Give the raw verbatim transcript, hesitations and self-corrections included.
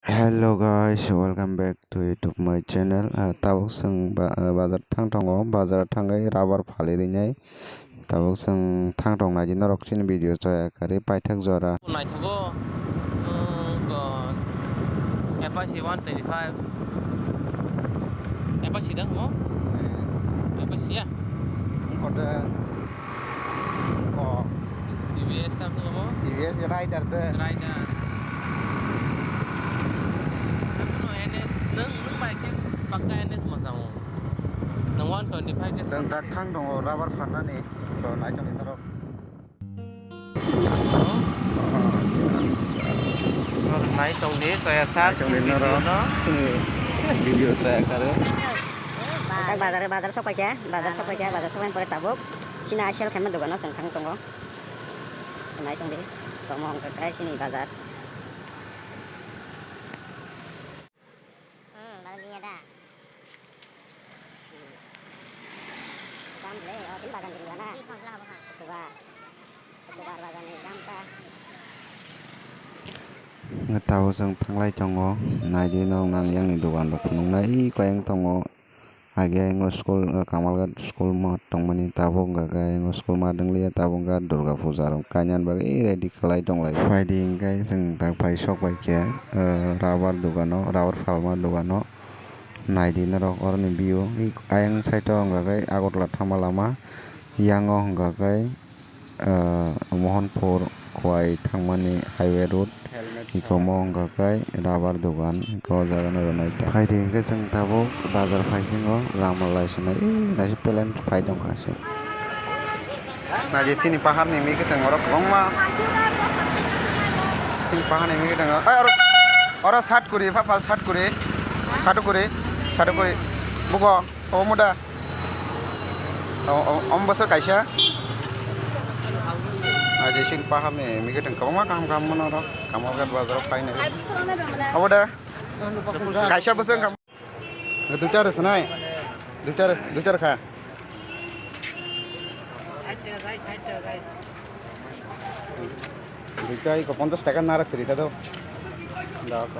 Hello guys, welcome back to YouTube my channel. Ah, tabuk chwng ba-, ah, bazar thang tongo, bazar thangwi rubber phalwi rinai. Tabuk chwng thang tong nai di norok chini video chaya kari paithak jora. Naithogo, uh, ko Apache one twenty-five. Apache da mo? Apache ya? Ko de, ko T V S tam to mo? T V S Raider de. Raider. Ano N S, nung, nung bai ke pakka N S mo jamo. Nung one twenty-five de. Chwng dak thang tongo rubber pharnani. To nai tong norok. Nai tong di, saya sar. Nai tong di, video norok. No. Video saya karo. Bazar, bazar sok paikha, bazar sok paikha, bazar sok paikha, pore tabuk. Chini A C L khaima dogano chwng thang tongo. Nai tong di, tongmo hwnkha khe chini bazar. Hmm, bagan dinya da. Bam le, oh, tin bagan dinya na. Di khong la ba. Tuba. Tuba bagan ni dam ta. Tabuk chwng thanglai tongo, naidi norok nang yang ni dogan rok phunuknai koi wng tongo. Age ayang o school, o Kamalghat school math tongmani, tabuk hwnkha khe ayang o school math wnglia, tabuk hwnkha Durga puja rok kainani bagwi ready khlai tonglai. Phaidi hwnkhe chwng tak phai sok bai khe, o, rubber dogano, rubber phalma dogano naidi norok oroni view. Ayang side o hwnkha khe Agartala thangma lama, yang o hwnkha khe ah, Mohanpur Khowai thangmani highway road. Helmet iko mo wngkha khe rubber dogan, iko o jaga no rwnai ta. Phaidi hwnkhe chwng tabuk bazar phaisingo rama lai sinai, ee, naisik pelen phai tongkha se. Naidi chini paharni mi kwthwng oro kwbangma. Chini paharni mi kwthwng, ai, oro, oro sat kuri, pha phal sat kuri, sat kuri, sat kuri, buko. Omo da. O, o, omo bwswk kaisa. Aji sin paharni migitwng kwbangma kaham kaham mano rok. Kamalghat bazar o painai. Obo da. Kaisa bwswk wngkha. Duita rw swnai. Duita rw, duita rw kha. Duita iko ponchas taka narak siri ta do. Da ko.